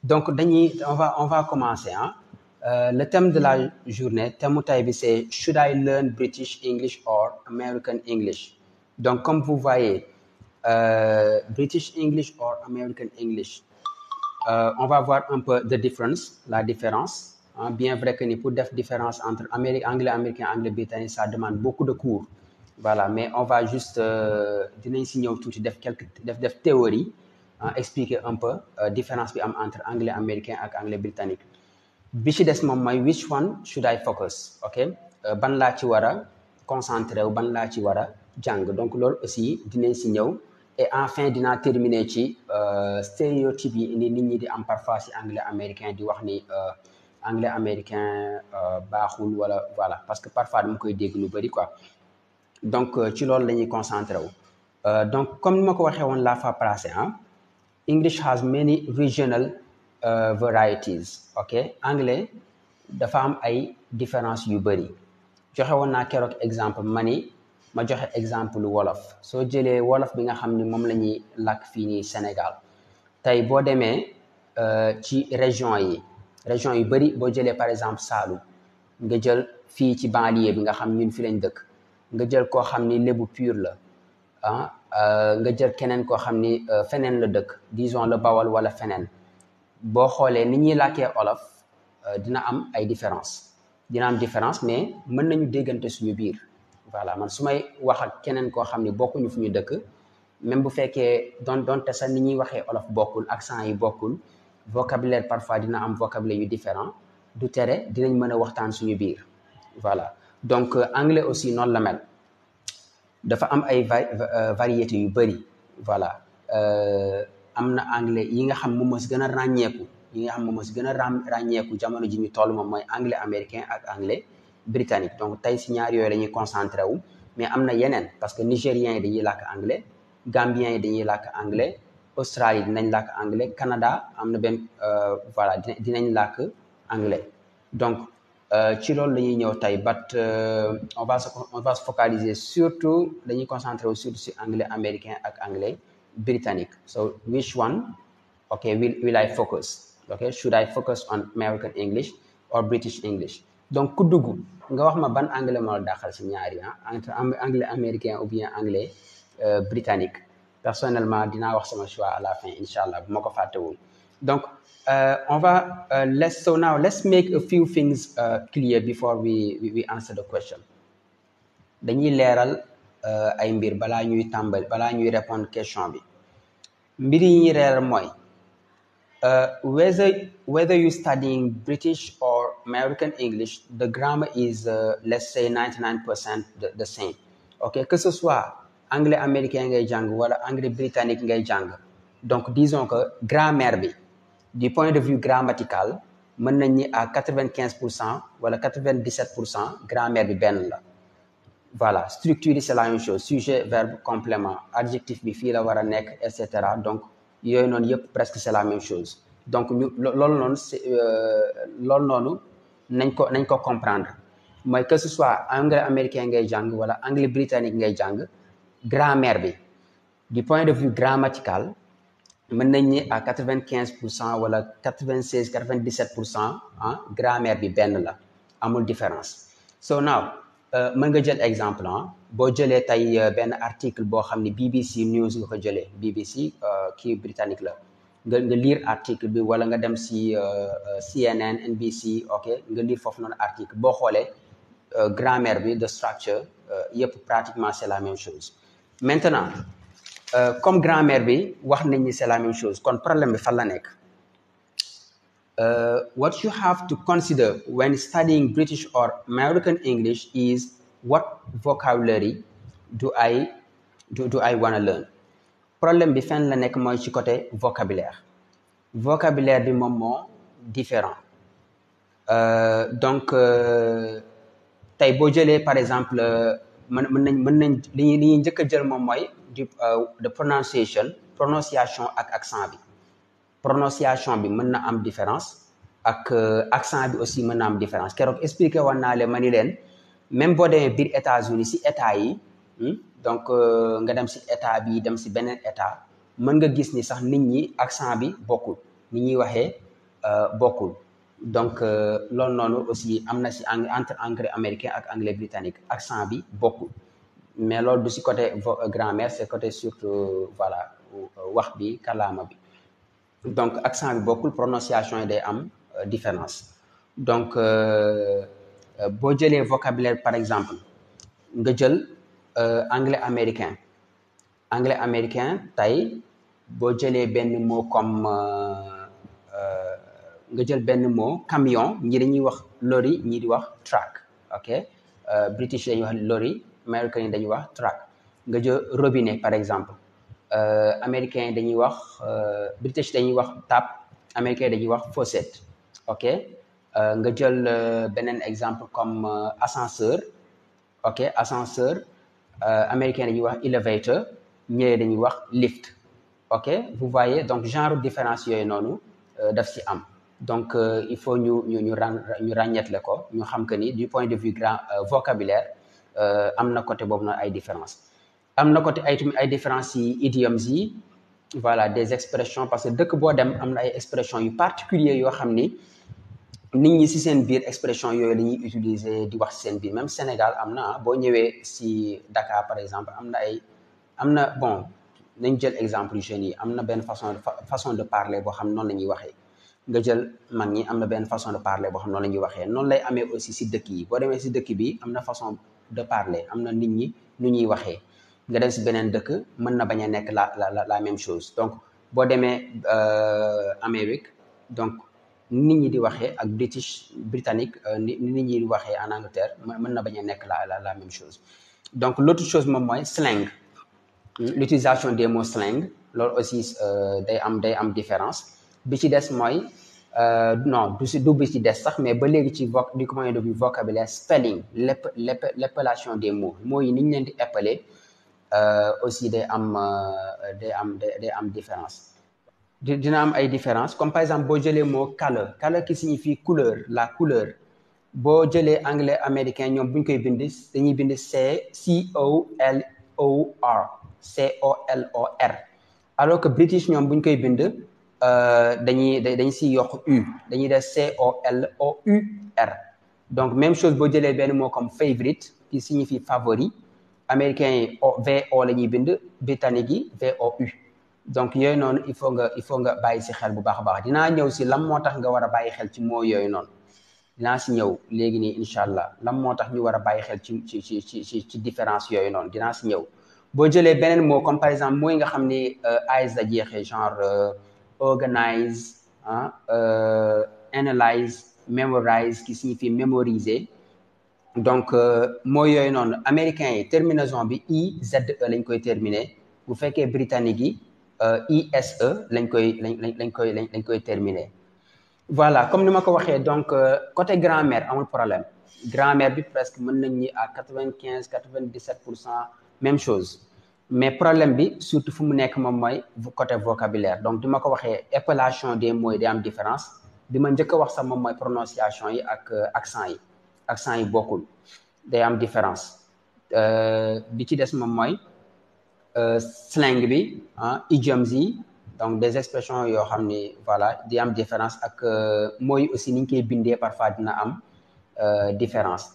Donc on va commencer hein. Le thème de la journée, thème c'est Should I learn British English or American English? Donc comme vous voyez, British English or American English, on va voir un peu la différence. Hein, bien vrai que pour faire différence entre anglais américain, anglais britannique, ça demande beaucoup de cours. Voilà, mais on va juste dinañ si ñëw tuuti def théorie, hein, expliquer un peu différence bi am entre anglais américain ak anglais britannique. Bi ci des moom mooy which one should I focus, ok, ban laa ci war a concentré wu, ban laa ci war a jàng. Donc loolu aussi dinañ si ñëw. Et enfin dinaa terminer ci stéréotypes yi nit ñi di am parfois si anglais américain di wax ni anglais américain baaxul wala voilà, parce que parfois dama koy dégg lu bëri quoi. Donc ci loolu la ñuy concentré wu. Donc comme ni ma ko waxee woon la fois passée hein, English has many regional varieties, ok. Anglais dafa am ay différences yu bëri. Joxe woon naa keroog exemple ma joxe exemple wolof. Soo jëlee wolof bi nga xam ni moom la ñuy làkk fii nii Sénégal tey boo demee ci région yu bëri boo jëlee par exemple Saloum nga jël fii ci banlieue bi nga xam ñun fi lañ dëkk nga jël koo xam ni lébu pur la ah nga jël keneen koo xam ni feneen la dëkk, disons le Bawol wala feneen, boo xoolee ni ñuy làkkee olof dina am ay différence mais mën nañu déggante suñu biir. Voilà, man su may wax ak keneen koo xam ni bokkuñu fu ñu dëkk, même bu fekkee doonte sax ni ñuy waxee olof bokkul, accent yi bokkul, vocabulaire parfois dina am vocabulaire yu différent, du tere dinañ mën a waxtaan suñu biir. Voilà, donc anglais aussi noonu la mel, dafa am ay variétés yu bëri. Voilà, am na anglais yi nga xam moom moo si gën a ràññeeku jamono ji ñu toll moom mooy anglais américain ak anglais britannique. Donc tey si ñaar yooyu la ñuy concentré wu, mais am na yeneen parce que nigériens yi dañuy làkk anglais, gambiens yi dañuy làkk anglais, Australie dinañ làkk anglais, Canada am na benn voilà dinañ làkk anglais. Donc ci loolu la ñuy ñëw tey, but on va se focaliser surtout, dañuy concentré wu surtout si anglais américain ak anglais britannique. So which one, okay, will I focus? Okay, should I focus on American English or British English? Donc ku dugg nga wax ma ban anglais moo la dàqal si ñaari entre anglais américain ou bien anglais britannique. Personnellement dinaa wax sama choix à la fin inshallah bu ma ko fàttewul. Donc on va let's make a few things clear before we answer the question. Dañuy leeral ay mbir balaa ñuy répondre question bi. Mbir yi ñuy leeral mooy whether you studying British or American English, the grammar is let's say 99% the same. Okay, que ce soit anglais américain ngay jàng wala anglais britannique ngay jàng, donc disons que grammaire bi du point de vue grammatical mën nañ ni à 95% wala 97% grammaire bi benn la. Voilà, structure c'est la même chose, sujet verbe complément adjectif bi fii la war a nekk et cetera. Donc yooyu noonu yëpp presque c'est la même chose. Donc ñu loolu noonu nañ ko comprendre mooy que ce soit anglais américain ngay jàng wala anglais britannique ngay jàng, grammaire bi du point de vue grammatical mën nañ ni à 95% wala 96 97% ah grammaire bi benn la, amul différence. So now mën nga jël exemple boo jëlee tey benn article boo xam ni BBC News nga ko jëlee, BBC kii britannique la, nga lire article bi wala nga dem si CNN NBC, ok, nga lire foofu noonu article, boo xoolee grammaire bi de structure yëpp pratiquement c'est la même chose. Maintenant comme grammaire bi wax nañ ni c'est la même chose, kon problème bi fan la nekk? What you have to consider when studying British or American English is what vocabulary do I want to learn. Problème bi fan la nekk mooy ci côté vocabulaire bi moom moo différent. Donc tey boo jëlee par exemple mën nañ li ñuy njëkk a jël moom mooy de prononciation ak accent bi. Prononciation bi mën na am différence ak accent bi aussi mën na am différence. Keroog expliqué woon naa leen ma ni leen même boo demee biir États-Unis si état yi donc nga dem si état bi dem si beneen état mën nga gis ni sax nit ñi accent bi bokkul. ni ñuy waxee bokkul donc loolu noonu aussi am na si entre anglais américain ak anglais britannique accent bi bokkul mais loolu du si côté grammaire c'est côté surtout voilà wax bi kàllaama bi donc accent bi bokkul prononciation yi day am différence donc boo jëlee vocabulaire par exemple nga jël anglais américain tey boo jëlee benn mot comme nga jël benn mot camion ñi dañuy wax lorry ñi di wax truck ok British dañuy wax lorry américain yi dañuy wax truck nga jël robinet par exemple américain yi dañuy wax British dañuy wax tap américain yi dañuy wax faucette ok nga jël beneen exemple comme ascenseur ok ascenseur américain dañuy wax elevator ñëwee dañuy wax lift ok vous voyez donc genre différence yooyu noonu daf si am donc il faut ñu ràññetle ko ñu xam que ni du point de vue vocabulaire am na côté boobu noonu ay différence am na côté ay différence yi idiomes yi voilà des expressions parce que dëkk boo dem am na ay expressions yu particuliers yoo xam ni nit ñi si seen biir expression yooyu la ñuy utiliser di wax si seen biir même Sénégal am na boo ñëwee si Dakar par exemple am na bon nañ jël exemple jeunes yi am na benn façon de parler boo xam noonu la ñuy waxee nga jël mag ñi am na benn façon de parler boo xam noonu la ñuy waxee noonu lay amee aussi si dëkk yi boo demee si dëkk bi am na façon de parler am na nit ñi nu ñuy waxee nga dem si beneen dëkk mën na bañ a nekk la même chose donc boo demee Amérique donc nit ñi di waxee ak britannique nit ñi di waxee en Angleterre mën na bañ a nekk la même chose donc l'autre chose moom mooy slang l'utilisation des mots slang loolu aussi day am différence bi ci des mooy non du bi ci des sax mais ba léegi ci du point de vue vocabulaire spelling l'épellation des mots yi ni ñu leen di épeler aussi day am différence dina am ay différence comme par exemple boo jëlee mot color qui signifie couleur la couleur boo jëlee anglais américain ñoom bu ñu koy bind dañuy bind COLOR alors que British ñoom bu ñu koy bind dañ si yokk U dañuy def COLOUR donc même chose boo jëlee benn mot comme favorite qui signifie favori américain yi VO la ñuy bind britannique yi VOU donc yooyu noonu il faut nga bàyyi si xel bu baax a baax dinaa ñëw si lan moo tax nga war a bàyyi xel ci moo yooyu noonu dinaa si ñëw léegi nii incha allah lan moo tax ñu war a bàyyi xel ci différence yooyu noonu dinaa si ñëw boo jëlee beneen mot comme par exemple mooy nga xam ni AS la jeexee genre organize analyse memorize qui signifie mémoriser donc mooy yooyu noonu américain yi terminaison bi IZE lañ koy terminer bu fekkee britannique yi ISE lañ koy terminer voilà comme ni ma ko waxee donc côté grammaire amul problème grammaire bi presque mën nañ ni à 95-97% même chose mais problème bi surtout fu mu nekk moom mooy côté vocabulaire donc di ma ko waxee épellation des mots yi day am différence bi ma njëkk a wax sax moom mooy prononciation yi ak accent yi bokkul day am différence bi ci des moom mooy slang bi idioms yi donc des expressions yoo xam ni voilà di am différence ak mooy aussi ni ñu koy bindee parfois dina am différence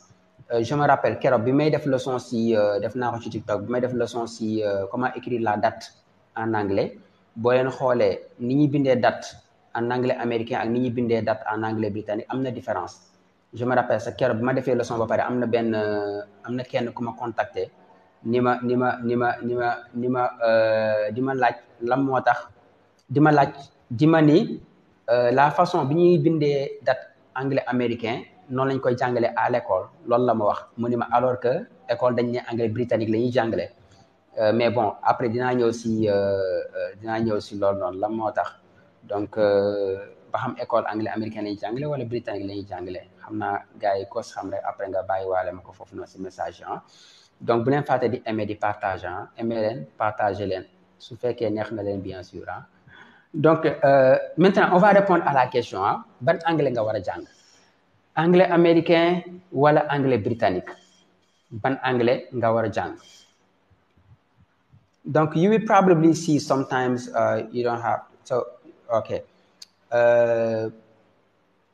je me rappelle keroog bi may def leçon si def naa ko ci TikTok bi may def leçon si comment écrire la date en anglais boo leen xoolee ni ñuy bindee date en anglais américain ak ni ñuy bindee date en anglais britannique am na différence je me rappelle sa keroog bi ma defee leçon ba pare am na kenn ku ma contacté di ma laaj lan moo tax di ma ni la façon bi ñuy bindee date anglais américain noonu lañ koy jàngale à l'école loolu la ma wax mu ni ma alors que école dañ ne anglais britannique la ñuy jàngale mais bon après dinaa ñëw si loolu noonu lan moo tax donc ba xam école anglais américain la ñuy jàngale wala britannique la ñuy jàngale xam naa gars yi ko xam rek après nga bàyyi waale ma ko foofu noonu si message donc bu leen fàtte di aimer di partager aimer leen partager leen su fekkee neex na leen bien sûr donc maintenant on va répondre à la question ban anglais nga war a jàng anglais américain wala anglais britannique ban anglais nga war a jàng donc you will probably see sometimes you don't have so okay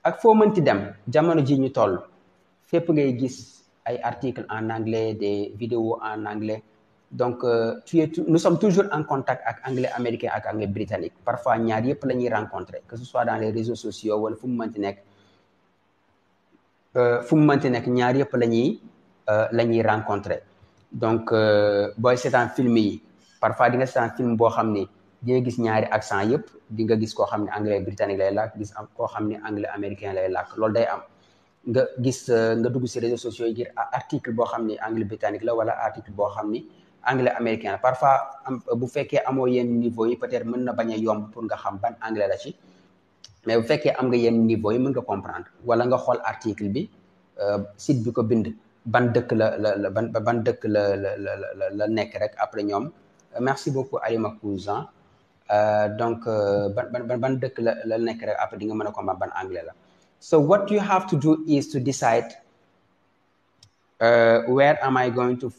ak foo mënti dem jamono ji ñu toll fépp ngay gis ay articles en anglais, des vidéos en anglais. Donc nous sommes toujours en contact ak anglais américain ak anglais britannique. Parfois ñaar yëpp la ñuy rencontrer, que ce soit dans les réseaux sociaux wala fu mu mënti nekk ñaar yëpp la ñuy rencontrer. Donc booy seetaan film yi parfois di nga seetaan film boo xam ni di nga gis ñaari accent yëpp, di nga gis koo xam ne anglais britannique lay làkk, gis koo xam ne anglais américain lay làkk. Loolu day am nga gis nga dugg ci réseaux sociaux yi ngir article boo xam ni anglais britannique la wala article boo xam ni anglais américain la. Parfois bu fekkee amoo yenn niveau yi peut-être mën na bañ a yomb pour nga xam ban anglais la ci, mais bu fekkee am nga yenn niveau yi mën nga comprendre wala nga xool article bi site bi ko bind ban dëkk ban dëkk la nekk rek après ñoom. Merci beaucoup Alima Cousin. Donc ban dëkk la nekk rek après di nga mën a comprendre ban anglais la. So what you have to do is to decide where am I going to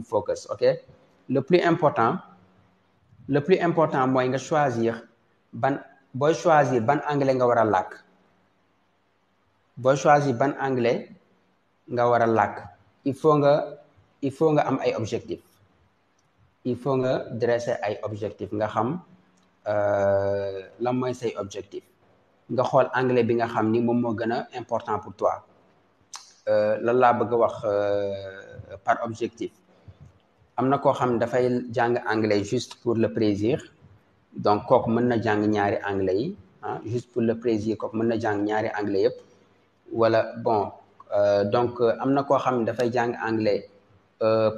focus okay? Le plus important mooy nga choisir booy choisir ban anglais nga war a làkk. Booy choisir ban anglais nga war a làkk, il faut nga am ay objectifs. Il faut nga dresser ay objectifs nga xam lan mooy say objectif. Nga xool anglais bi nga xam ni moom moo gën a important pour toi. Lan laa bëgg a wax par objectif. Am na koo xam ne dafay jàng anglais juste pour le plaisir, donc kooku mën na jàng ñaari anglais yi juste pour le plaisir, kooku mën na jàng ñaari anglais yëpp. Wala bon donc am na koo xam ne dafay jàng anglais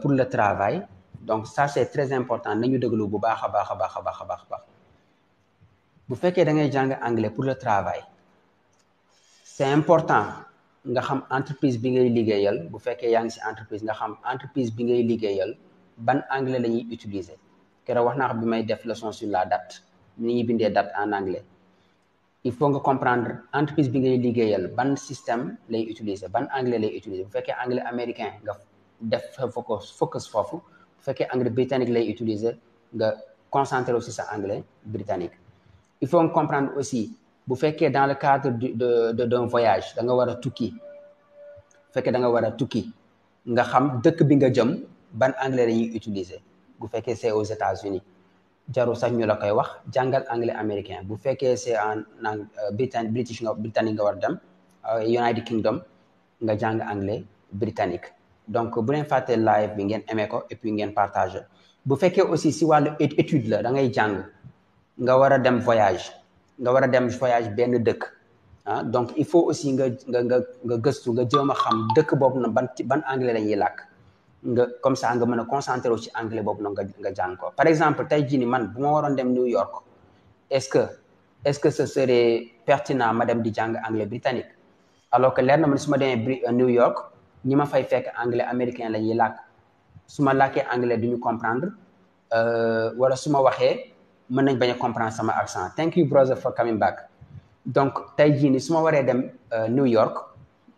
pour le travail. Donc ça c'est très important, nañu déglu bu baax a baax. Bu fekkee da ngay jàng anglais pour le travail, c'est important nga xam entreprise bi ngay liggéeyal. Bu fekkee yaa ngi ci entreprise, nga xam entreprise bi ngay liggéeyal ban anglais la ñuy utiliser. Keroog wax naa ko bi may def leçon sur la date, ni ñuy bindee date en anglais. Il faut nga comprendre entreprise bi ngay liggéeyal ban système lay utiliser, ban anglais lay utiliser. Bu fekkee anglais américain nga def focus foofu. Bu fekkee anglais britannique lay utiliser nga concentrer aussi sa anglais britannique. Il faut nga comprendre aussi bu fekkee dans le cadre d'un voyage da nga war a tukki. Bu fekkee da nga war a tukki nga xam dëkk bi nga jëm ban anglais la ñuy utiliser. Bu fekkee c'est aux États-Unis jarul sax ñu la koy wax, jàngal anglais américain. Bu fekkee c'est en britannique nga war dem United Kingdom nga jàng anglais britannique. Donc bu leen fàtte live bi ngeen aimé ko et puis ngeen partagé. Bu fekkee aussi si wàllu étude la da ngay jàng nga war a dem voyage benn dëkk donc il faut aussi nga gëstu nga jéem a xam dëkk boobu na ban anglais la ñuy làkk nga comme ça nga mën a concentrer ci anglais boobu noonu nga jàng ko. Par exemple tey jii ni man bu ma waroon dem New York, est-ce que ce serait pertinent ma dem di jàng anglais britannique, alors que leer na man su ma demee New York ñi ma fay fekk anglais américain la ñuy làkk. Su ma làkkee anglais duñu comprendre wala su ma waxee mën nañ bañ a comprendre sama accent. Thank you brother for coming back. Donc tey jii ni su ma waree dem New York,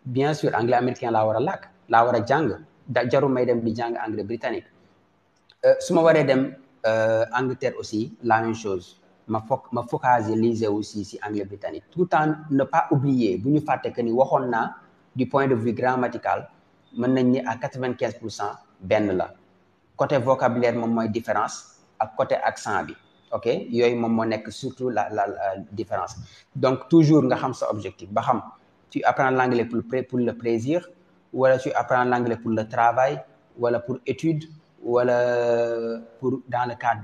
bien sûr anglais américain laa war a làkk, laa war a jàng. Jarul may dem di jàng anglais britannique. Su ma waree dem Angleterre aussi la même chose, ma focaliser aussi si anglais britannique, tout en ne pas oublier bu ñu fàtte que ni waxoon naa du point de vue grammatical mën nañ ni à 95% benn la. Côté vocabulaire moom mooy différence ak côté accent bi, ok yooyu moom moo nekk surtout la différence. Donc toujours nga xam sa objectif ba xam tu apprends l'anglais pour le plaisir, wala tu apprends l'anglais pour le travail, wala pour étude, wala pour dans le cadre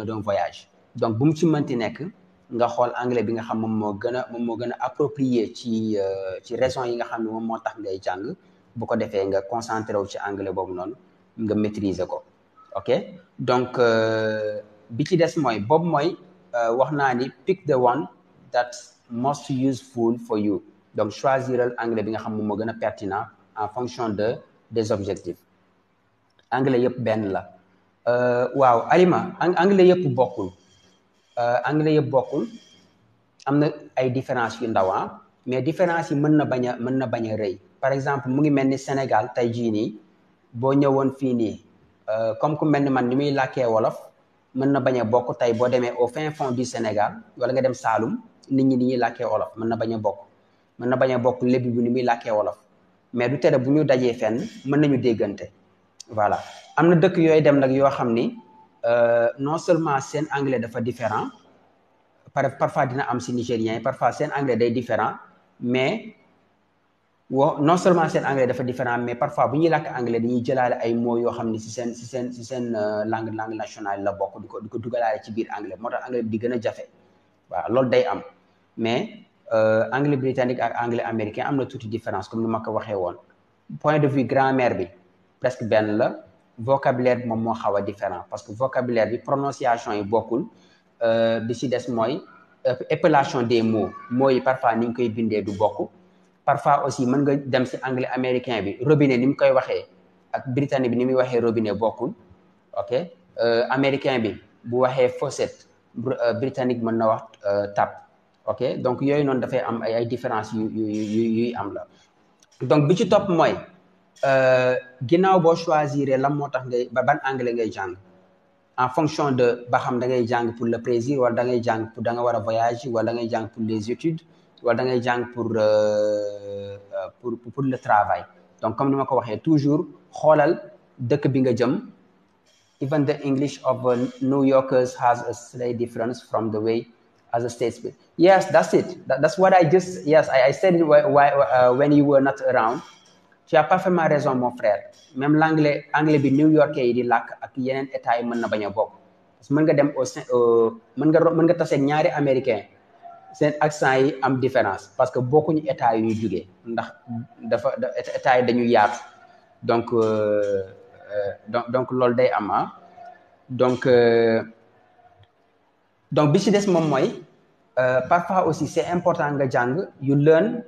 d'un voyage. Donc bu mu ci mënti nekk nga xool anglais bi nga xam moom moo gën a approprié ci raison yi nga xam ne moom moo tax ngay jàng. Bu ko defee nga concentré wu ci anglais boobu noonu nga maîtriser ko, ok. Donc bi ci des mooy boobu mooy wax naa ni pick the one that's most useful for you. Donc choisiral anglais bi nga xam moom moo gën a pertinent en fonction des objectifs. Anglais yëpp benn la. Waaw Alima, anglais yëpp bokkul. Anglais yëpp bokkul, am na ay différences yu ndaw mais différences yi mën na bañ a rëy. Par exemple mu ngi mel ni Sénégal tey jii nii boo ñëwoon fii nii comme ku mel ni man ni muy làkkee wolof mën na bañ a bokk tey boo demee au fin fond du Sénégal wala nga dem Saloum nit ñi ni ñuy làkkee wolof mën na bañ a bokk mën na bañ a bokk lébi bi ni muy làkkee wolof mais du tere bu ñu dajee fenn mën nañu déggante voilà am na dëkk yooyu dem nag yoo xam ni non seulement seen anglais dafa différent parfois dina am si nigérien yi parfois seen anglais day différent mais non seulement seen anglais dafa différent mais parfois bu ñuy làkk anglais dañuy jëlaale ay mots yoo xam ni si seen langue nationale la bokk di ko dugalaale ci biir anglais moo tax anglais bi di gën a jafe waaw loolu day am mais anglais britannique ak anglais américain am na tuuti différence comme ni ma ko waxee woon point de vue grammaire bi presque benn la vocabulaire bi moom moo xaw a différent parce que vocabulaire bi prononciation yi bokkul bi si des mooy épellation des mots yi parfois ni ñu koy bindee du bokk parfois aussi mën nga dem si anglais américain bi robinet ni mu koy waxee ak britannique bi ni muy waxee robinet bokkul ok américain bi bu waxee faucette britannique mën na wax tap ok donc yooyu noonu dafay am ay différence yuy am la donc bi ci topp mooy ginnaaw boo choisir lan moo tax ngay ban anglais ngay jàng en fonction de ba xam da ngay jàng pour le plaisir wala da ngay jàng pour da nga war a voyager wala da ngay jàng pour les études wala da ngay jàng pour le travail donc comme ni ma ko waxee toujours xoolal dëkk bi nga jëm even the English of New Yorkers has a slight difference from the way as a statesman. Yes, that's it. That's what I just, yes, I said it when you were not around. Tu as parfaitement raison, mon frère. Même anglais bi New Yorkais yi di làkk ak yeneen état yi mën na bañ a bokk. Parce que mën nga dem mën nga tase ñaari américain seen accent yi am différence parce que bokkuñu état yi ñuy jugee ndax état yi dañuy yaatu donc loolu day am donc bi ci des moom mooy parfois aussi c'est important nga jàng you learn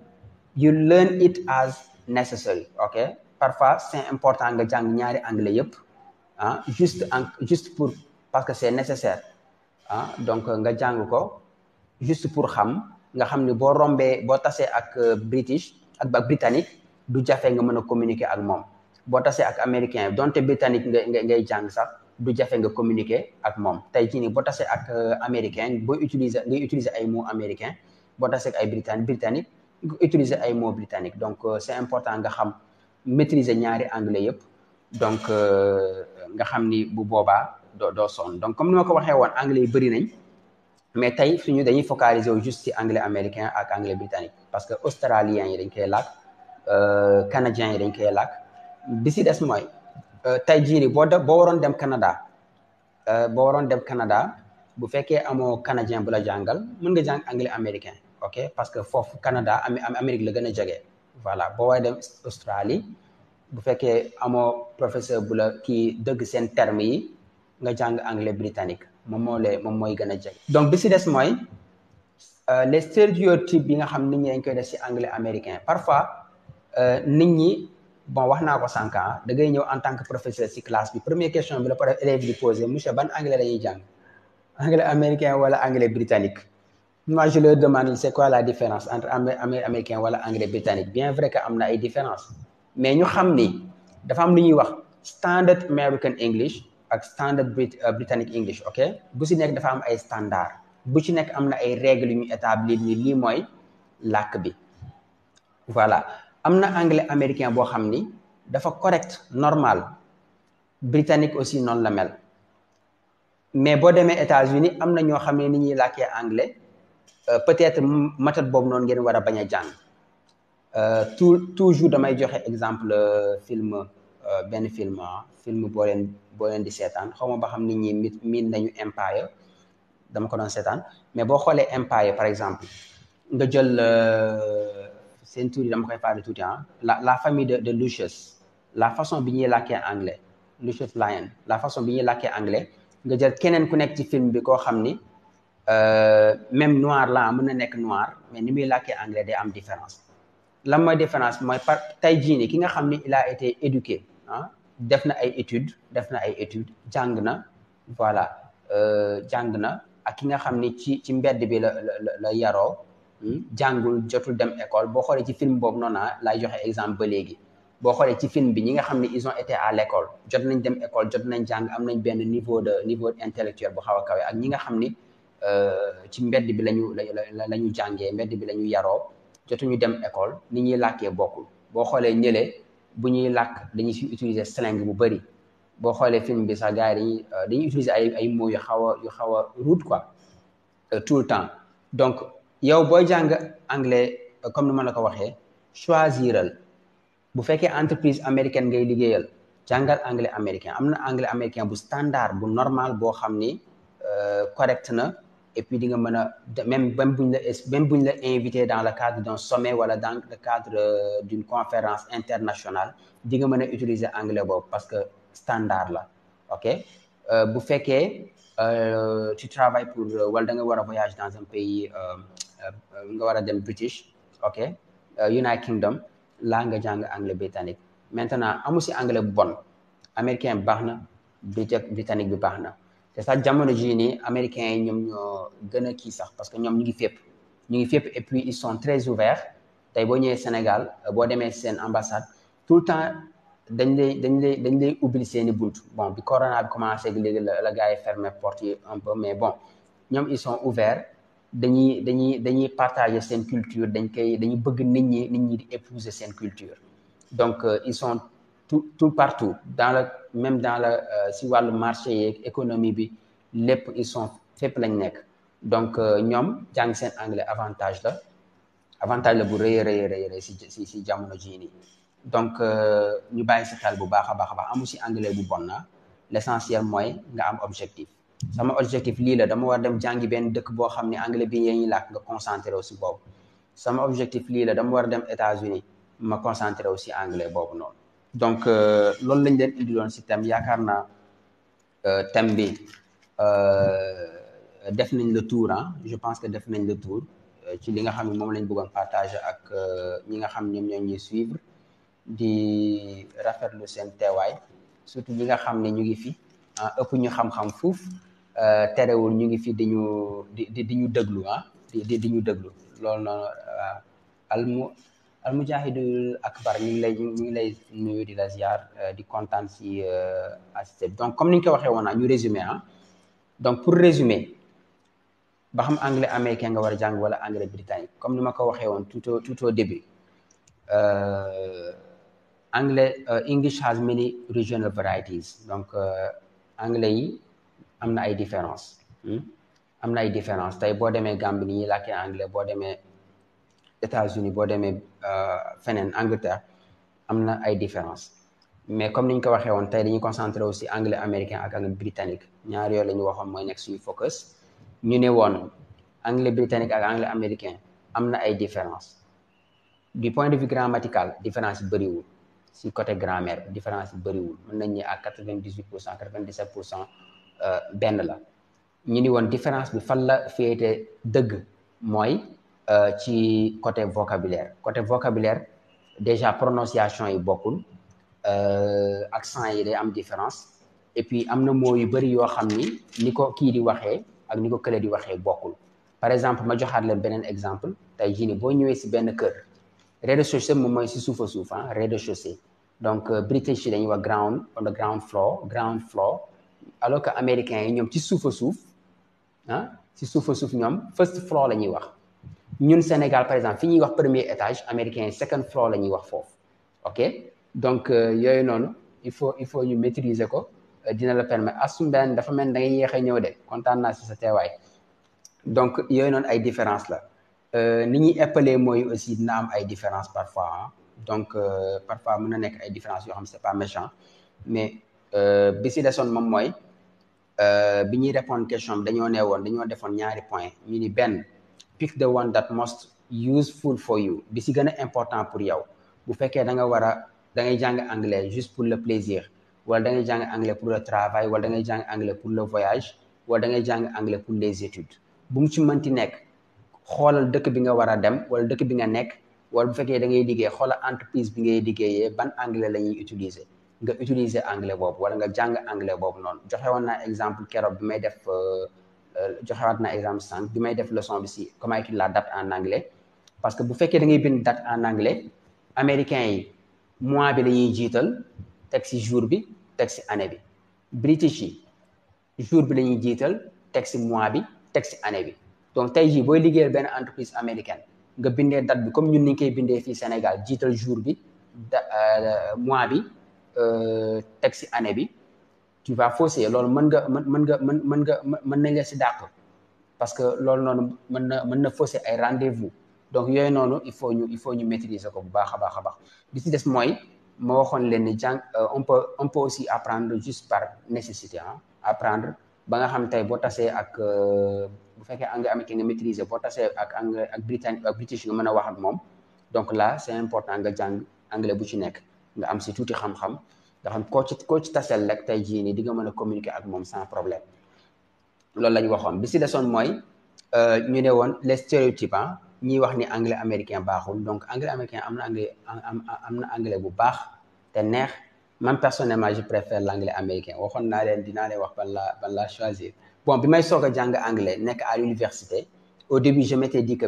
it as necessary ok parfois c'est important nga jàng ñaari anglais yëpp juste pour parce que c'est nécessaire donc nga jàng ko juste pour xam ni boo rombee boo tasee ak british ak britannique du jafe nga mën a communiquer ak moom boo tasee ak américain donte britannique ngay jàng sax du jafe nga communiquer ak moom tey jii nii boo tasee ak américain ngay utiliser ay mots américain boo tasee ak ay britannique nga utiliser ay mots britannique donc c'est important nga xam maîtriser ñaari anglais yëpp donc nga xam ni bu boobaa doo sonn donc comme ni ma ko waxee woon anglais yi bëri nañ mais tey dañuy focaliser wu juste ci anglais américain ak anglais britannique parce que australiens yi dañ koy làkk canadiens yi dañ koy làkk bi si des mooy tey jii nii boo waroon dem Canada bu fekkee amoo canadien bu la jàngal mën nga jàng anglais américain ok parce que foofu Canada Amérique la gën a jege voilà boo waree dem Australie bu fekkee amoo professeur bu la kii dëgg seen termes yi nga jàng anglais britannique moom mooy gën a jege donc bi si des mooy les stéréotypes yi nga xam nit ñi dañ koy def si anglais américain parfois nit ñi bon wax naa ko sànq da ngay ñëw en tant que professeur si classe bi première question bi la par élève di posé monsieur ban anglais la ñuy jàng anglais américain wala anglais britannique moi je leur demande c'est quoi la différence entre américain wala anglais britannique bien vrai que am na ay différence mais ñu xam ni dafa am lu ñuy wax standard American English ak standard Britannic English ok bu si nekk dafa am ay standard bu ci nekk am na ay règles yu ñu établir ni lii mooy làkk bi voilà am na anglais américain boo xam ni dafa correct normal britannique aussi noonu la mel mais boo demee États-Unis am na ñoo xam ne ni ñuy làkkee anglais peut-être méthode boobu noonu ngeen war a bañ a jàng toujours damay joxe exemple benn film boo leen di seetaan xaw ma ba xam nit ñi miin nañu Empire dama ko doon seetaan mais boo xoolee Empire par exemple nga jël seen tuuti dama koy faale tuuti la famille de Lucius la façon bi ñuy làkkee anglais Lucius Lyon la façon bi ñuy làkkee anglais nga jël keneen ku nekk ci film bi koo xam ni même noir la mën na nekk noir mais ni muy làkkee anglais day am différence lan mooy différence mooy tey jii nii ki nga xam ni il a été éduqué def na ay études jàng na voilà jàng na ak ki nga xam ni ci mbedd bi la yaroo jàngul jotul dem école boo xoolee ci film boobu noonu lay joxe exemple ba léegi boo xoolee ci film bi ñi nga xam ne ils ont été à l'école jot nañ dem école jot nañ jàng am nañ benn niveau intellectuel bu xaw a kawe ak ñi nga xam ni ci mbedd bi la ñu jàngee mbedd bi la ñu yaroo jotuñu dem école ni ñuy làkkee bokkul boo xoolee ñële bu ñuy làkk dañuy fi utiliser slang bu bëri boo xoolee film bi sax gars yi dañuy utiliser ay mots yu xaw a rude quoi tout le temps donc yow booy jàng anglais comme ni ma la ko waxee choisiral bu fekkee entreprise américaine ngay liggéeyal jàngal anglais américain am na anglais américain bu standard bu normal boo xam ni correct na et puis di nga mën a même buñ la invité dans le cadre d'un sommet wala dans le cadre d'une conférence internationale di nga mën a utiliser anglais boobu parce que standard la ok bu fekkee tu travailles pour wala da nga war a voyage dans un pays nga war a dem British ok United Kingdom laa nga jàng anglais britannique maintenant amu si anglais bu bon américain baax na britannique bi baax na te sax jamono jii nii américains yi ñoom ñoo gën a kii sax parce que ñoom ñu ngi fépp et puis ils sont très ouverts tey boo ñëwee Sénégal boo demee seen ambassade tout le temps dañ lay ubbil seeni bunt bon bi corona bi commencé léegi la gars yi fermé porte yi un peu mais bon ñoom ils sont ouverts dañuy partager seen culture dañuy bëgg nit ñi di épouser seen culture donc ils sont tout partout même dans le si wàllu marché yeeg économie bi lépp ils sont fépp lañ nekk donc ñoom jàng seen anglais avantage la bu rëy si jamono jii nii donc ñu bàyyi si xel bu baax a baax amu si anglais bu bon na l'essentiel mooy nga am objectif sama objectif lii la dama war dem jàngi benn dëkk boo xam ne anglais bi yee ñuy làkk nga concentré aussi boobu sama objectif lii la dama war dem États-Unis ma concentré aussi anglais boobu noonu donc loolu lañ leen indiloon si thème yaakaar naa thème bi def nañ le tour je pense que def nañ le tour ci li nga xam ne moom lañ bëggoon partager ak ñi nga xam ñoom ñoo ñuy suivre di rafetlu seen teewaay surtout ñi nga xam ne ñu ngi fi ëpp ñu xam-xam fuuf terewul ñu ngi fi di ñu déglu di ñu déglu loolu noonu almujahidul akbar ñu ngi lay nuyu di la ziar di kontaan si assisté donc comme ni ñu ko waxee woon ñu résumé donc pour résumer ba xam anglais américain nga war a jàng wala anglais britannique comme ni ma ko waxee woon tout au début English has many regional varieties donc anglais yi am na ay différence tey boo demee Gambie ni ñuy làkkee anglais boo demee États-Unis boo demee feneen Angleterre am na ay différence mais comme ni ñu ko waxee woon tey dañuy concentré aussi anglais américain ak anglais britannique ñaar yooyu la ñu waxoon mooy nekk suñu focus ñu ne woon anglais britannique ak anglais américain am na ay différence du point de vue grammatical différence yi bëriwul si côté grammaire différence yi bëriwul mën nañ ñi à 98% 97% benn la ñu ni woon différence bi fan la féete dëgg mooy ci côté vocabulaire déjà prononciation yi bokkul accent yi day am différence et puis am na mots yu bëri yoo xam ni ko kii di waxee ak ni ko kële di waxee bokkul par exemple ma joxaat leen beneen exemple tey jii nii boo ñëwee si benn kër rez-de-chaussée moom mooy si suufa suuf rez-de-chaussée donc British yi dañuy wax on the ground floor alors que américains yi ñoom ci suufa suuf ñoom first floor la ñuy wax ñun Sénégal par exemple fi ñuy wax premier étage américains yi second floor la ñuy wax foofu ok donc yooyu noonu il faut ñu maîtriser ko dina la permettre asumben dafa mel da ngay yéex a ñëw de kontaan naa si sa teewaay donc yooyu noonu ay différence la ni ñuy éppeler mooy aussi dina am ay différence parfois donc parfois mën na nekk ay différence yoo xam c'est pas méchant mais bi si desoon moom mooy bi ñuy répondre question bi dañoo defoon ñaari point ñu ni benn pick the one that most useful for you bi si gën a important pour yow bu fekkee da ngay jàng anglais juste pour le plaisir wala da ngay jàng anglais pour le travail wala da ngay jàng anglais pour le voyage wala da ngay jàng anglais pour les études bu mu ci mënti nekk xoolal dëkk bi nga war a dem wala dëkk bi nga nekk wala bu fekkee da ngay liggéey xoolal entreprise bi ngay liggéeyee ban anglais la ñuy utiliser nga utiliser anglais boobu wala nga jàng anglais boobu noonu joxe woon naa exemple keroog bi may def joxewaat naa exemple sànq bi may def leçon bi si comment écrire la date en anglais parce que bu fekkee da ngay bind date en anglais américains yi mois bi la ñuy jiital teg ci jour bi teg ci année bi. British yi jour bi la ñuy jiital teg ci mois bi teg ci année bi. Donc tey jii booy liggéeyal benn entreprise américaine nga bindee date bi comme ñun ni ñu koy bindee fii Sénégal jiital jour bi mois bi teg ci année bi tu vas fausser loolu mën nañ la ci dàq parce que loolu noonu mën na fausser ay rendez-vous donc yooyu noonu il faut ñu maîtriser ko bu baax a baax a baax li ci des mooy ma waxoon leen ni jàng on peut aussi apprendre juste par nécessité apprendre ba nga xam tey boo tasee ak bu fekkee anglais américain nga maîtriser boo tasee ak anglais ak britannique ak british nga mën a wax ak moom donc là c'est important nga jàng anglais bu ci nekk nga am ci tuuti xam-xam nga xam koo ci taseel rek tey jii nii di nga mën a communiquer ak moom sans problème loolu la ñu waxoon bi ci desoon mooy ñu ne woon les stéréotypes ñiy wax ni anglais américain baaxul donc anglais américain am na anglais bu baax te neex man personnellement je préfère l'anglais américain waxoon naa leen dinaa leen wax ban la choisir bon bi may soog a jàng anglais nekk à l'université au début je m'étais dit que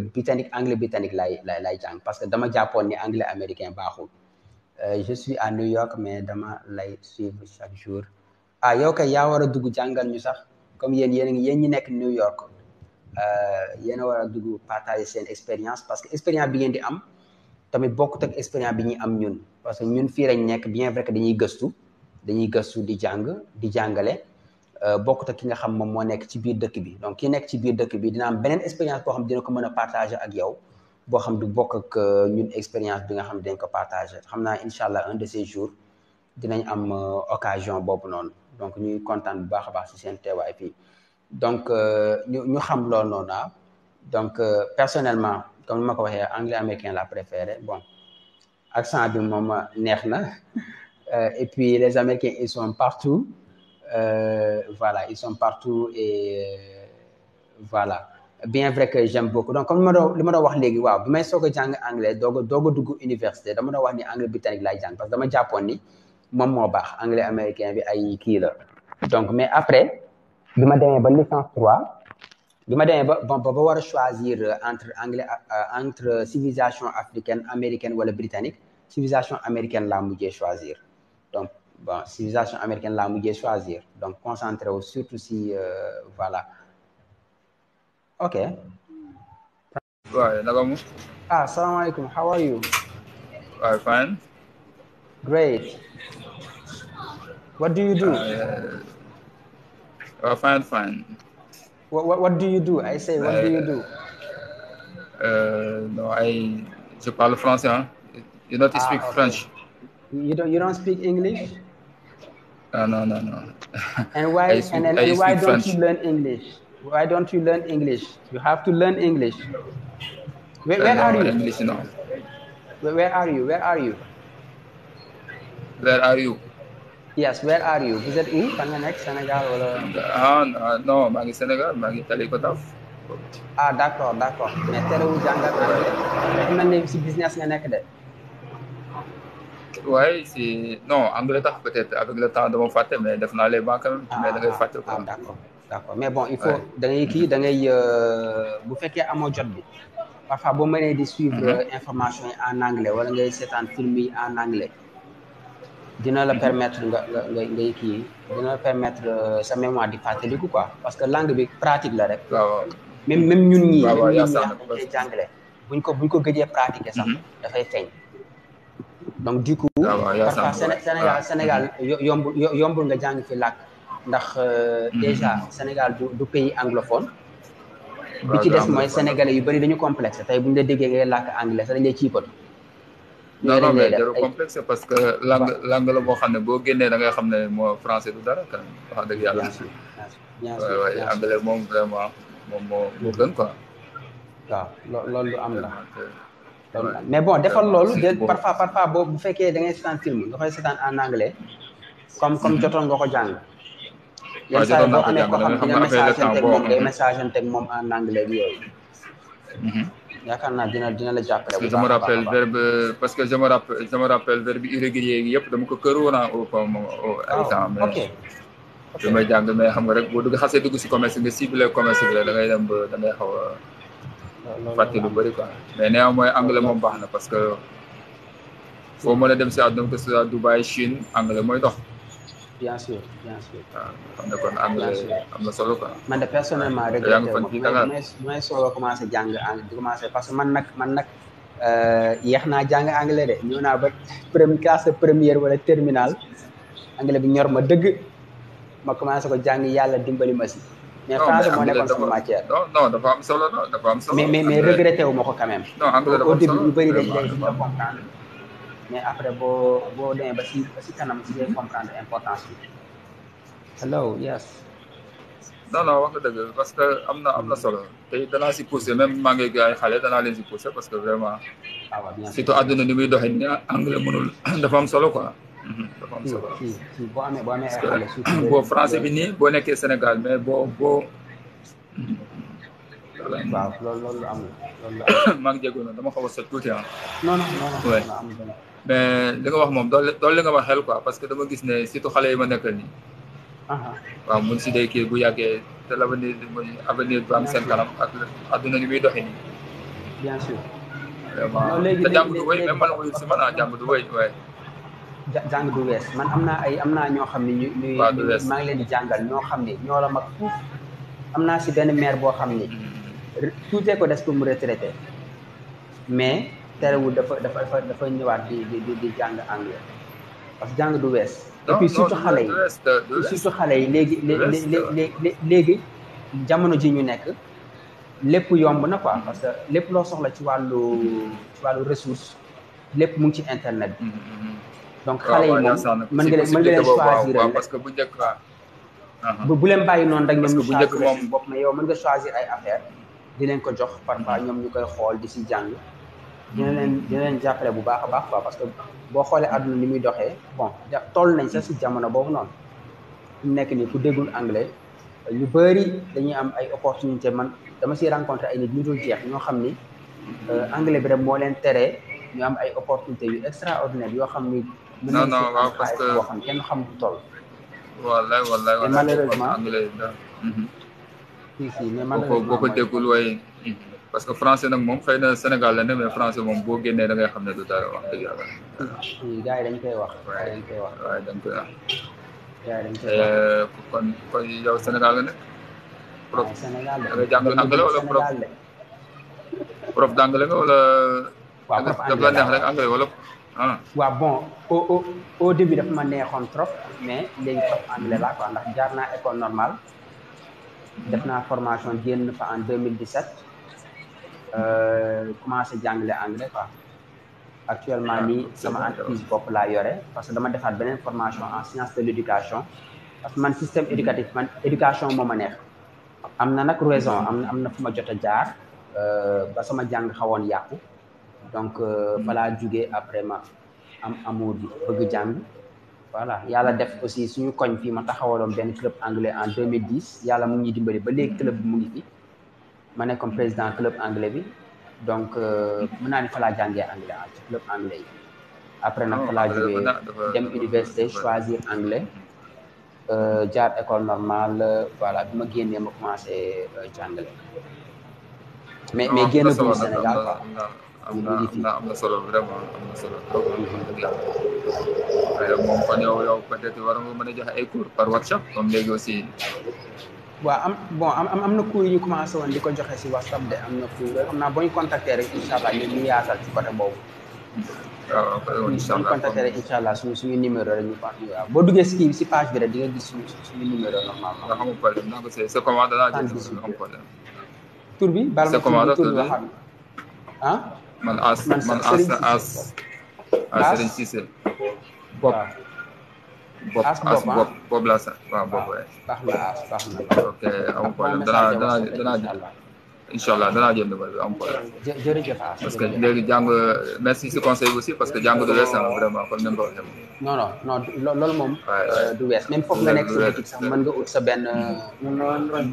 anglais britannique lay jàng parce que dama jàppoon ni anglais américain baaxul je suis à New York mais dama lay suivre chaque jour yow kay yaa war a dugg jàngal ñu sax comme yéen ñi nekk New York yéen a war a dugg partager seen expérience parce que expérience bi ngeen di am tamit bokkut ak expérience bi ñuy am ñun parce que ñun fii lañ nekk bien vrai que dañuy gëstu di jàng di jàngale bokkut ak ki nga xam moom moo nekk ci biir dëkk bi donc ki nekk ci biir dëkk bi dina am beneen expérience boo xam dina ko mën a partager ak yow boo xam du bokk ak ñun expérience bi nga xam dañ ko partager xam naa incha allah un de ces jours dinañ am occasion boobu noonu donc ñuy kontaan bu baax a baax ci seen teewaay fii donc ñu xam loolu noonu donc personnellement comme ni ma ko waxee anglais américain la préféré bon accent bi moom neex na et puis les américains ils sont partout voilà ils sont partout et voilà bien vrai que j'aime beaucoup donc comme li ma doon wax léegi waaw bi may soog a jàng anglais doog a dugg université dama doon wax ni anglais britannique laay jàng parce que dama jàppoon ni moom moo baax anglais américain bi ay kii la donc mais après bi ma demee ba licence 3 bi ma demee ba war a choisir entre civilisation africaine américaine wala britannique civilisation américaine laa mujjee choisir donc bon civilisation américaine laa mujjee choisir donc concentré wu surtout si voilà ok. waaw naka mu. salaamaaleykum how are you. Fine. Great. What do you do? Fine. What do you do? I say, what do you do? No, je parle français. Hein? You don't speak French. You don't speak English? No. And why don't you learn English? Why don't you learn English? You have to learn English. Where are you? English, no. Where are you? Where are you? Yes, where are you? Vous êtes où? Fan nga nekk Sénégal wala? Non, maa ngi Sénégal, maa ngi Talikotaf. D'accord. Mais terewul jàngal anglais. dafa mel ni si business nga nekk de. Ouais, non, anglais tax peut-être avec le temps dama fàtte mais def naa les bancs quand même. mais da ngay fàtte quoi. D'accord mais bon il faut da ngay bu fekkee amoo jot bi parfois boo mënee di suivre information yi en anglais wala ngay seetaan film yi en anglais. dina la permettre ngay kii dina la permettre sa mémoire di fàttaliku quoi parce que langue bi pratique la rek. waaw même ñun ñii. waaw yaa sax ngay jàngale buñ ko gëjee pratiquer sax. dafay feeñ. donc du coup. parfois Sénégal yombul nga jàng fi làkk ndax déjà Sénégal du pays anglophone. bi ci des mooy sénégalais yu bari dañu complexe tey buñ la déggee ngay làkk anglais sax dañ lay ciipatu. non mais jarul complexe parce que langue la boo xam ne boo génnee da ngay xam ne moo français du dara kan wax dëgg yàlla. bien sûr waaye anglais moom vraiment moom moo gën quoi. waaw loolu lu am la. mais bon defal loolu parfois bu fekkee da ngay seetaan film nga koy seetaan en anglais comme jotoon nga ko jàng. waaw jotoon naa ko jàng ko xam nga message teg moom en anglais bi yooyu. yaakaar naa dina la jàppale. parce que je me rappelle verbe irrégulier yi yëpp dama ko kër woon au temps mais bi may jàng mais xam nga rek boo xasee dugg si commerce nga ciblé commerce bi da ngay dem ba da ngay xaw a fàtte lu bëri quoi mais néanmoins anglais moom baax na parce que foo mën a dem si àdduna que ce soit Dubaï Chine anglais mooy dox. bien sûr bien sûr. waaw xam ne kon anglais am na solo quoi. man de personnellement regretté wu ma bu may soog a commencé jàng anglais di commencé parce que man nag yéex naa jàng anglais de ñëw naa ba classe première wala terminale anglais bi ñor ma dëgg ma commencé ko jàng yàlla dimbali ma si. mais français moo nekkoon sama matière. non dafa am solo non dafa am solo. mais regretté wu ma ko quand même. non anglais dafa am solo au début ñu bëri dañ comprendre. mais après boo demee ba si kanam si ngay comprendre importance bi. hello yes. non wax nga dëgg parce que am na solo te danaa si poussé même maa ngi ay xale danaa leen si poussé parce que vraiment. surtout àdduna ni muy doxee ni anglais mënul dafa am solo quoi. dafa am solo si boo amee ay xale surtout boo français bi nii boo nekkee Sénégal mais boo. waaw loolu amul loolu maa ngi jégalu dama xaw a sot tuuti ah. non mais li nga wax moom doole li nga wax xel quoi parce que dama gis ne surtout xale yi ma nekkal nii. waaw mun si day kii bu yàggee te avenir bu am seen kanam ak adduna ni muy doxee nii. bien sûr. vraiment te jàng du wéy même man wuyu si man jàng du wéy waaye. jàng du wees man am naa ñoo xam ne ñuy maa ngi leen di jàngal ñoo xam ne ñoo la mag fuuf am naa si benn maire boo xam ne tuutee ko des pour mu retraité mais terewul dafa ñëwaat di jàng anglais parce que jàng du wees et puis surtout xale yi léegi jamono ji ñu nekk lépp yomb na quoi parce que lépp loo soxla ci wàllu ressource lépp mu ngi ci internet bi donc xale yi moom mën nga leen choisir parce que bu njëkk bu leen bàyyi noonu rek ñoom ñu choisir seen bopp mais yow mën nga choisir ay affaire di leen ko jox parfois ñoom ñu koy xool di si jàng dina leen jàppale bu baax a baax quoi parce que boo xoolee àdduna ni muy doxee bon toll nañ sax si jamono boobu noonu fi mu nekk nii ku déggul anglais ñu bëri dañuy am ay opportunité man dama siy rencontré ay nit ñu dul jeex ñoo xam ni anglais bi rek moo leen teree ñu am ay opportunité yu extraordinaire yoo xam ni non waaw parce que boo xam kenn xam du toll wallaay malheureusement anglais mais malheureusement boo ko déggul waaye parce que français nag moom xëy na Sénégal la ne mais français moom boo génnee da ngay xam ne du dara wax dëgg yàlla. gars yi dañ koy wax. waaye dañ koy wax. gars yi dañ koy wax. kon yow Sénégal nga ne. prof Sénégal da ngay jàngal anglais wala prof d'anglais nga wala. waaw prof daf la neex rek anglais wala waaw bon au début dafa ma neexoon trop mais léegi prof anglais laa quoi ndax jaar naa école normale def naa formation génn fa en 2017 commencé jàngale anglais quoi actuellement nii sama entreprise bopp laa yore parce que dama defaat beneen formation en sciences de l'éducation parce que man système éducatif man éducation moo ma neex am na nag raison am na fu ma jot a jaar ba sama jàng xawoon yàqu donc balaa jugee après ma am amour bi bëgg jàng voilà yàlla def aussi suñu koñ fii ma taxawaloon benn club anglais en 2010 yàlla mu ngi dimbali ba léegi club bi mu ngi fi ma nekk comme président club anglais bi donc mën naa ni fa laa jàngee anglais ci club anglais yi après nag fa laa jugee dem université choisir anglais jaar école normale voilà bi ma génnee ma commencé jàngale mais génn bu Sénégal quoi am na solo vraiment am na solo trop waaye moom kon yow peut-être war nga mën a joxe ay cours par WhatsApp comme léegi aussi. waaw am na cours yu ñu commencé woon di ko joxe si WhatsApp de am na cours xam naa boo ñu contacter rek incha allah ñu yaatal ci côté boobu. waaw incha allah ñu contacter rek incha allah suñu numéro rek ñu waaw boo duggee si page bi rek di nga gis suñu numéro normalement. nga xamul problème naa ko c'est comment danaa jël suñu am problème. tur bi baal ma tur bi xam man Serigne Cissé bopp la sax waaw bopp baax na ok am problème danaa incha allah danaa jël numéro bi am problème jërëjëf parce que léegi jàng merci si conseil bi aussi parce que jàng du wees vraiment comme ni nga ko waxee non loolu moom du wees même foofu nga nekk sa boutique sax mën nga ut sa benn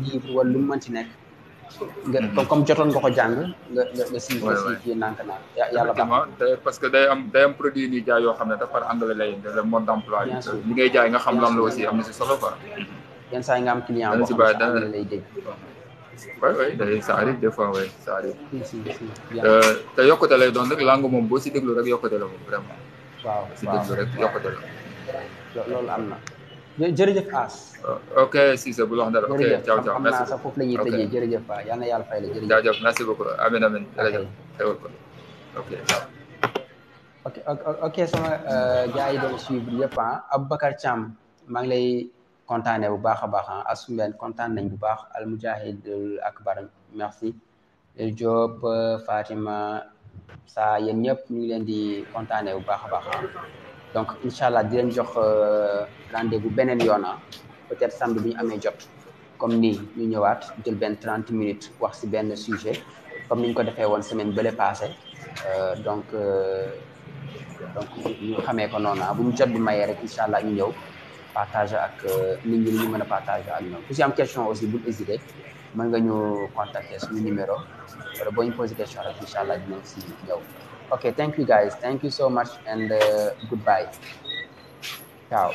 livre wala lu mu mën ci nekk nga comme jotoon nga ko jàng nga si kii nànk naa yàlla baax parce que day am produit ni jaay yoo xam ne dafa par anglais lay le mode d'emploi li ngay jaay nga xam lan la aussi am na si solo quoi yenn saa yi nga am client boo xam ne anglais lay dégg oui ça arrive des fois oui ça arrive te yokkute lay doon rek langue moom boo si déglu rek yokkute la moom vraiment waaw si déglu rek yokkute la. loolu am na. jërëjëf As. ok Cissé bu la wax dara. ok ciao ciao xam merci naa sax foofu la ñuy tëjee jërëjëf waay yal na yàlla fay la jërëjëf. jaajëf merci beaucoup amin amin jërëjëf xewal ko ok ciao. ok sama gars yi doon suivre yëpp Aboubacar Thiam maa ngi lay kontaanee bu baax a baax Assou Mbène kontaan nañ bu baax Al Mujahid Akbar merci El Diop Fatima saa yéen ñëpp ñu ngi leen di kontaanee bu baax a baax donc incha allah di leen jox rendez-vous beneen yoon peut-être samedi bi ñu amee jot comme nii ñu ñëwaat jël benn 30 minutes wax si benn sujet comme ni ñu ko defee woon semaine bële passé donc ñu xamee ko noonu bu ñu jot bi mayee rek incha allah ñu ñëw partager ak nit ñi ñu mën a partager ak ñoom ku si am question aussi bul hésiter mën nga ñu contacter suñu numéro wala boo ñu posé question rek incha allah dinañ si ñëw ok thank you guys thank you so much and goodbye ciao